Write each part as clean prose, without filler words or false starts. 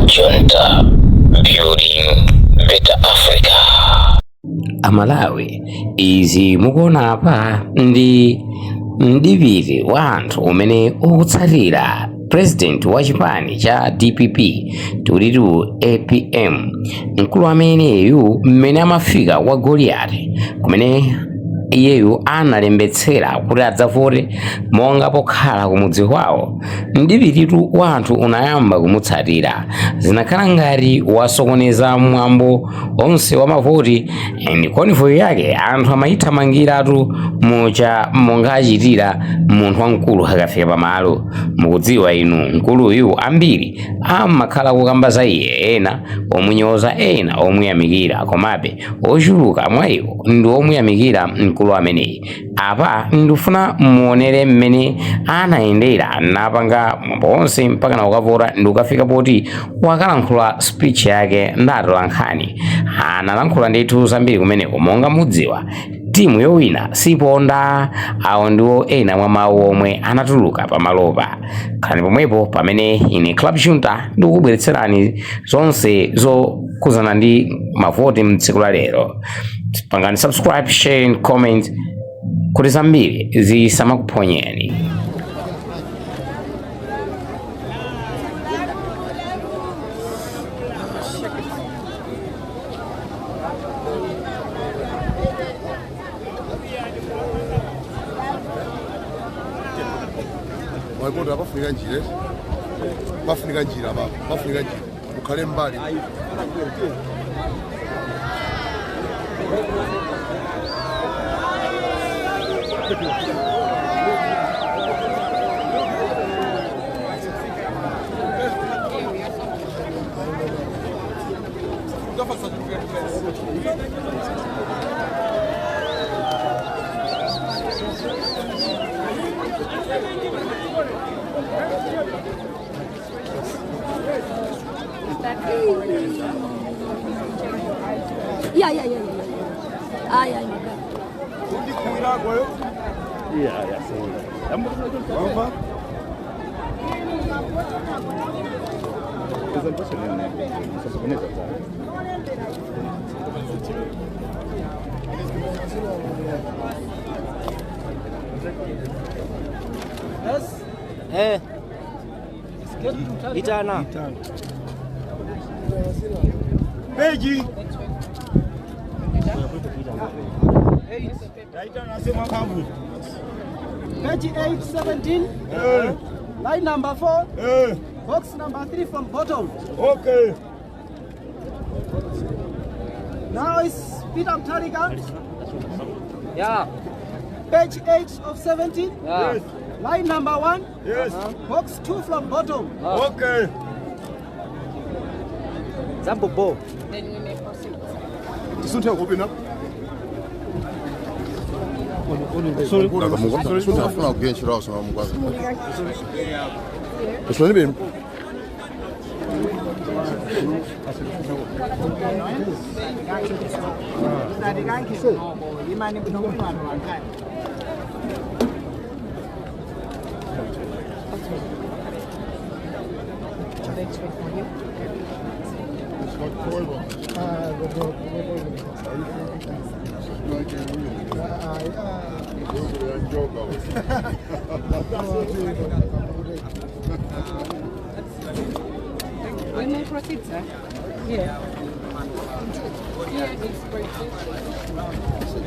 Junta, building better Africa. Amalawi, izi mukuona apa ndi mdipiti wa anthu umene ukutsatira president wa chipani cha DPP, tikuti APM. Mkulu ameneyu mmene amafika kwa Goliati, kumene iyeyu analembetsera kuti adzavote monga pokhala kumudzi kwawo, mdipititu wa anthu unayamba kumutsatira. Zinakhala ngati wasokoneza mwambo onse wa mavoti ndi convoy yake. Anthu amayithamangiratu mucha monga achitira munthu wamkulu akafika pamalo. Mukudziwa inu, mkuluyu ambiri amakhala kukamba za iye, ena omunyoza, ena omuyamikira, komabe ochuluka mwa iwo ndi omuyamikira mkulu ameneyi. Apa ndifuna muonere mmene anayendera napanga mwambo onse mpaka na ukavota ndi ukafika poti wakalankhula speech yake. Ndatola nkhani analankhula ndithu zambiri kumeneko. Monga mudziwa, timu yowina siponda. Awo ndiwo ena mwa mawu omwe anatuluka pamalopa. Khalani pomwepo pamene ine Club Junta ndikukubweretserani zonse zokhuzana ndi mavoti mtsiku la lero. Pangani subscribe, share and comment kuti zambiri zisamakuphonyeni. Waipota, pafunika njira, pafunika njira papa, pafunika njira, ukhale mbali. Yeah. Ay, my God. Wamva? Eh. Itana. Peji. Taita nasema kavu. Page 817, line number 4, box number 3 from bottom. Okay. Now is Peter Mutharika. Yeah. Page 8 of 17. Yes. Line number 1, box 2 from bottom. Okay. Zambobo. Then we may proceed. Tisunthe kupina. Sunthe, afuna kugwira ntchito awo soma mukwaza. Kusoni beni. Let's wait for you. We may proceed, sir. Yeah. Here is projection. So,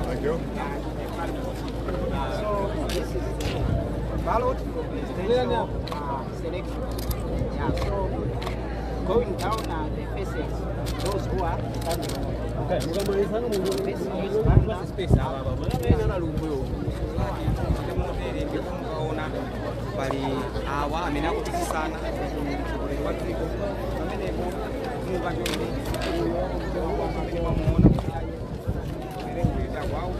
Thank you. So this is ballot for presidential selection. Yeah, so going down the faces, those who are standing. This is Banda. Pali awa amene akupikisana mtsogoleri wa dziko pamenepo mukachonde uyo amene wamuona kuti ayi merengweta kwawo.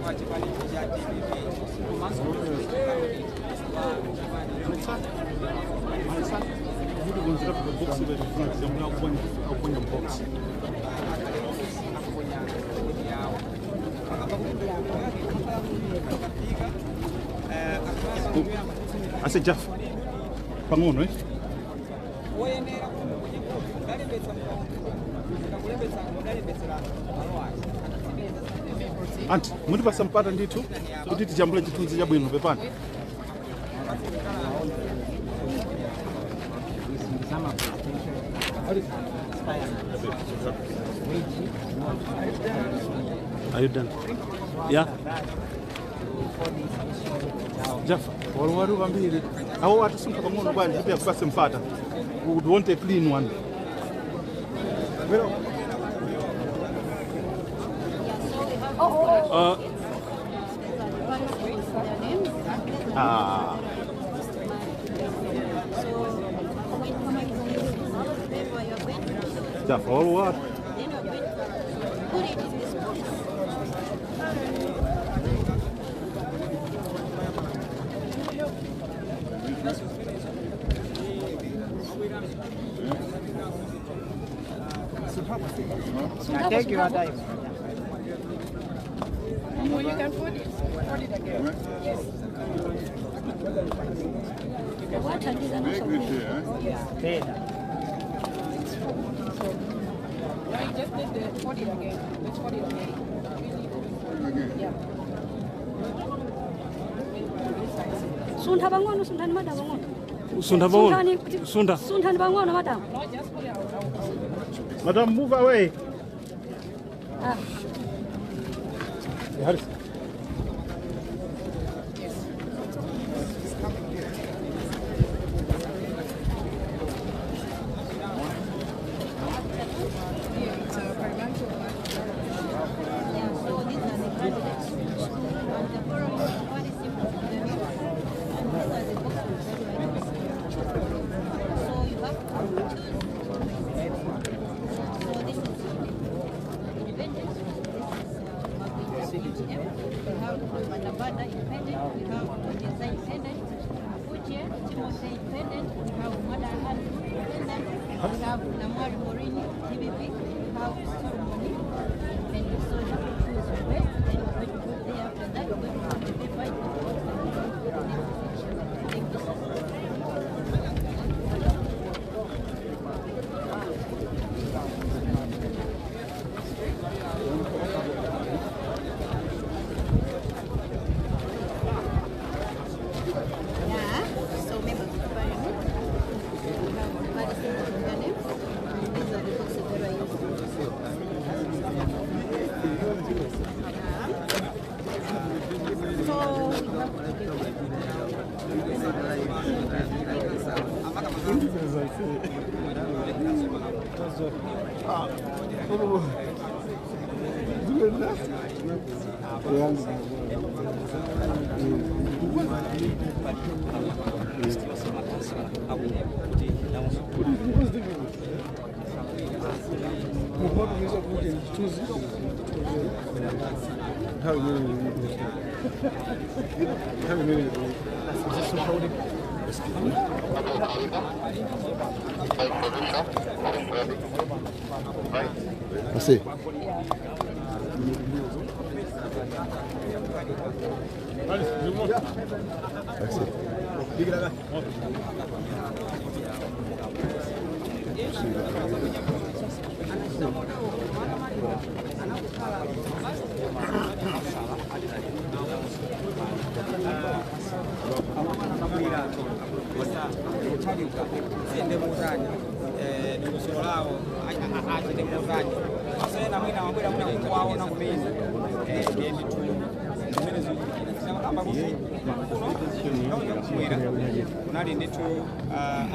wa chipani cha DPP komanso Ase Jeff pang'ono eh? Anti mutipasa mpata ndithu kuti tijambule chithunzi chabwino pepani. Are you done? Yeah. Jaffa, waru vambiri. Awo atisunka pang'ono bwanji kuti akupase mpata. We would want a clean one. Jaffa, waru. Take your time. Well, you can put it again. Yes. Yes. No, you just need to put it again. Let's put it again. Yeah. Sunda bangono, sunda ni madam bangono. Sunda bangono. Sunda. Sunda ni bangono madam. No, just put it out. Madam, move away. Ah. Harris. Assez. Merci. Kunali ndithu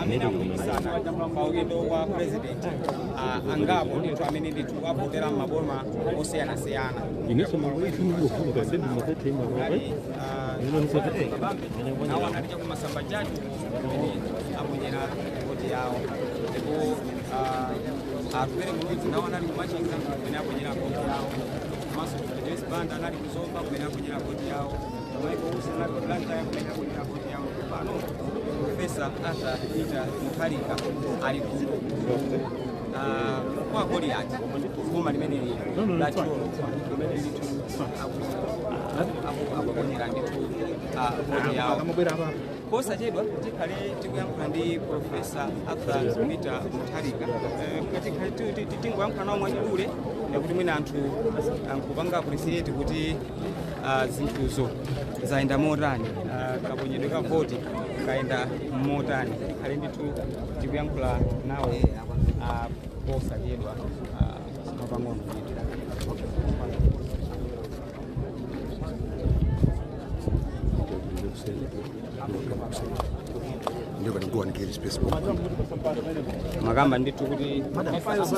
amene akupikisana pa udindo wa president angapo ndithu amene ndithu avotera m'maboma osiyanasiyana. Nawo anali kumasamba chachu amene aponyera voti yawo ndipo atupere mudzi nawo anali kumachinga amene aponyera voti yawo. Komanso Dr. Joyce Banda anali kuZomba kumene aponyera voti yawo. Michael Usi anali ku Blantyre kumene aponyera voti yawo. Pano Professor Arthur Peter Mutharika ali ku kwa Goliath, boma limeneli la Thyolo, limene ndithu akuponyera ndithu voti yawo. Posachedwa tikhale tikuyankhula ndi Professor Arthur Peter Mutharika. Tikhale tingoyankhula nawo mwachidule kuti mwina anthu ankupanga appreciate kuti zinthuzo zayenda motani, kaponyedwe ka voti kayenda motani. Tikhale ndithu tikuyankhula nawo posachedwa pang'ono ndithu. Ndio can go and get space. Makamba ndithu kuti angomaliza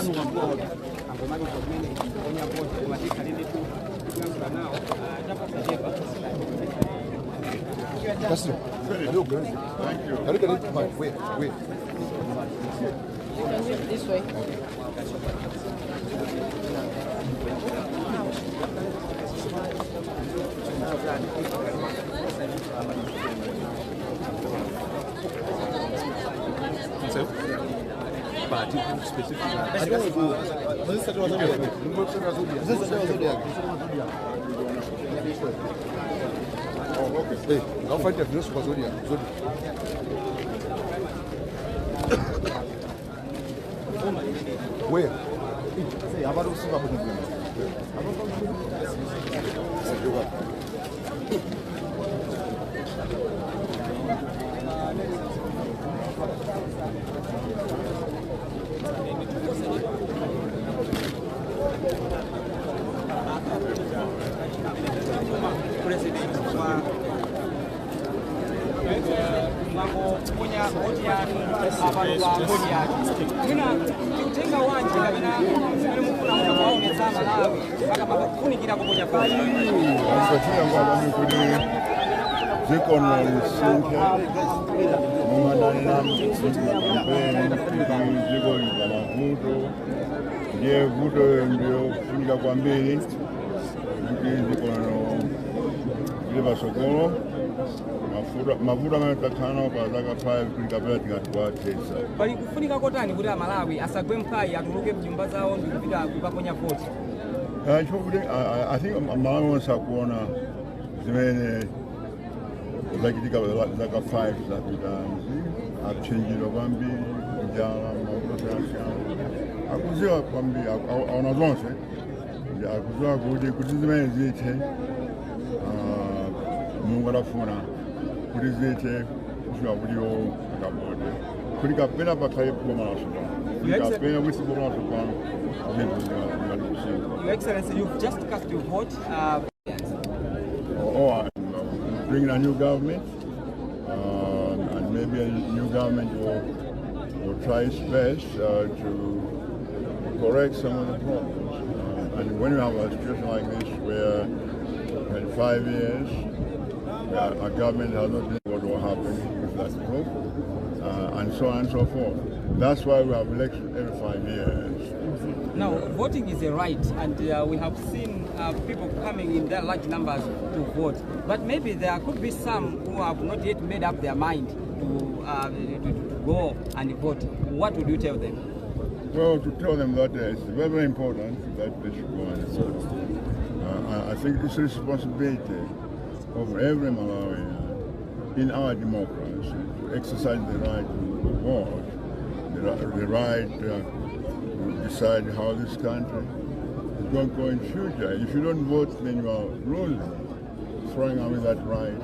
kumene kuponya voti, koma tikhale ndithu tikuyankhula nawo chaposachedwa. That's it. Thank you. Look at it. Wait, wait. You can move this way. Oh, okay. Hey, I'll find the news for Zodiac. Zodiac. Where? President wa mwangoponya voti yanu apano pa Goliath, mwina tikutenga wanji kapena zimene mufuna mutakuwaonetsa Malawi pakapapa kufunikira kuponya voti? Sathina kuti dziko lisinthe mumanana kampeni kuti dziko lili mavuto, ndiye vuto ndiyo kufunika kwambiri kuti dziko lino lili pasogolo. Mavuto amene takhala nawo pa zaka 5 kuti kapena tingatiwathetsa. Pali kufunika kotani kuti Amalawi asagwe mphwayi, atuluke mnyumba zawo ndikupita kukaponya voti? Chifukwa kuti I think Malawi onse akuona zimene zachitika zaka 5 zapitazi, achenjero kwambiri, njala, mavuto osiyanasiyana akuziwa kwambiri, aona zonse. Ndi akuziwa kuti zimene zithe, Mulungu adafuna kuti zithe kufika kuti iwo akavote kuti kapena pakhale boma latsopano, kuti kapena kuti boma latsopano zinthu zingati kusintha. Your Excellency, you've just cast your vote. Or bring a new government, and maybe a new government will try its best to correct some of the problems. And when you have a situation like this where in 5 years a government has not been what will happen with that group, and so on and so forth. That's why we have elections every 5 years. Now, voting is a right, and we have seen people coming in their large numbers to vote. But maybe there could be some who have not yet made up their mind to go and vote. What would you tell them? Well, to tell them that it's very, very important that they should go and vote. I think it's a responsibility of every Malawian in our democracy to exercise the right to vote, the right to decide how this country is going to go in future. If you don't vote, then you are losing, throwing away that right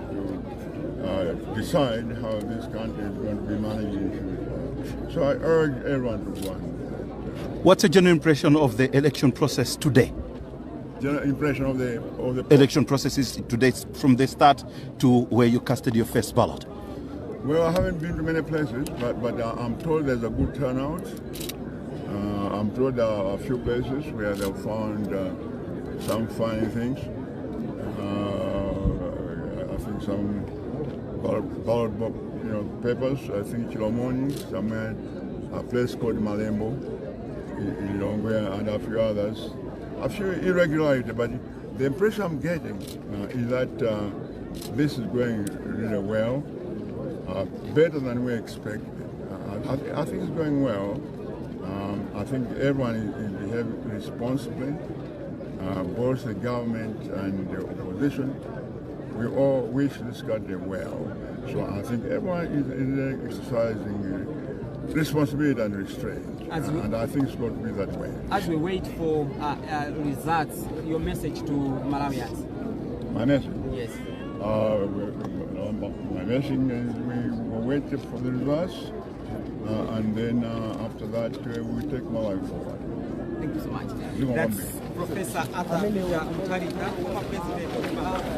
to decide how this country is going to be managed in future. So I urge everyone to go and vote. What's your general impression of the election process today? General impression of the Election processes today, from the start to where you casted your first ballot. Well, I haven't been to many places, but I'm told there's a good turnout. I'm told there are a few places where they found some funny things. I think some ballot papers. I think Chilomoni, somewhere, a place called Malembo in Lilongwe, and a few others. a few irregularities, but the impression I'm getting is that this is going really well, better than we expected. I think it's going well. I think everyone is behaving responsibly, both the government and the opposition. We all wish this country well. So I think everyone is exercising responsibility and restraint. And I think it's going to be that way. As we wait for results, your message to Malawians? My message? Yes. My message is we will wait for the results, and then after that we take Malawi forward. Thank you so much. That's Professor Arthur Mutharika, former president of Malawi.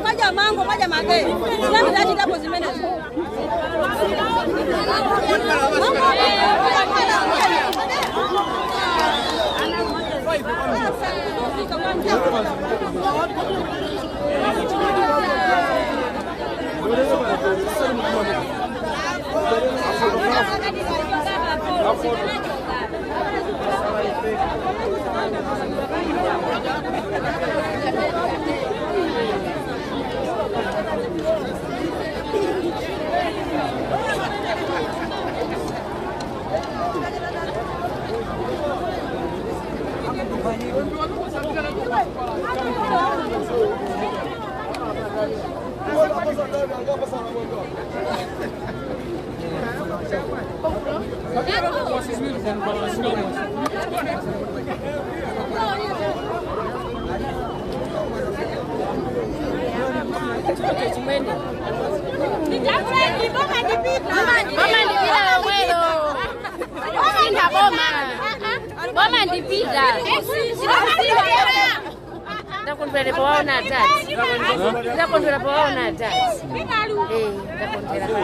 Kaja mango kaja mage sinamidachitapo zimenezo. Boma ndipita. Ndakondwera pawaona atati. Ndakondwera pawaona atati. Ndakondwera.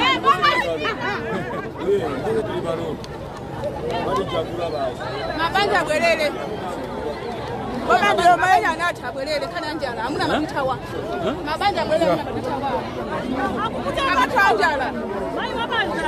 Mabanja abwerere. Boma ndiyo maenya anati abwerere kana njala amuna mapitawa. Mabanja abwerere amuna mapitawa. Akuthawa njala. Mai mabanja.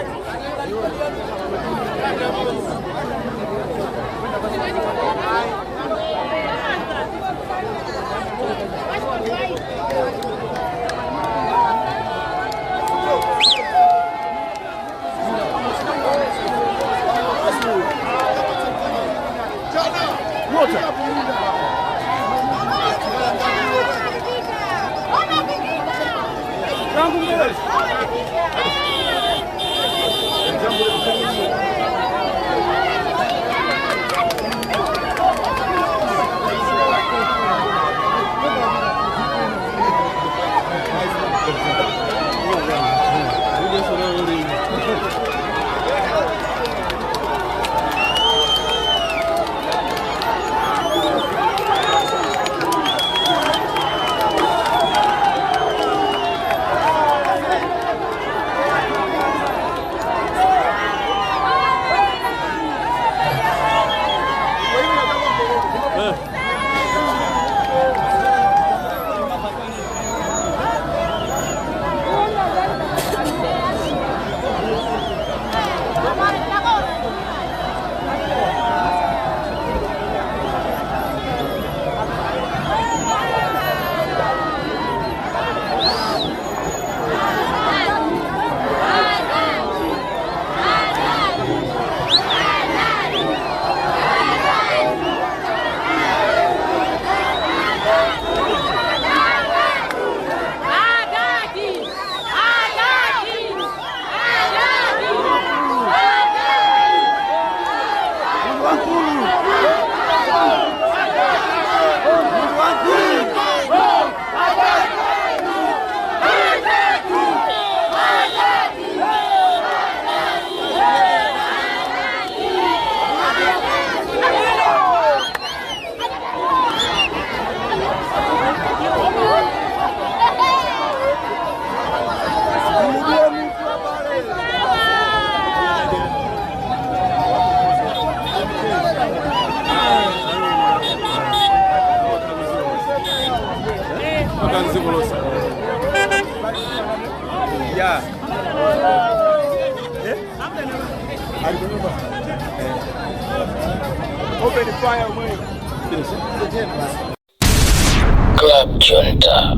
Club Junta,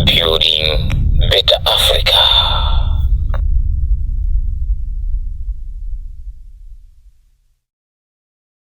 building better Africa.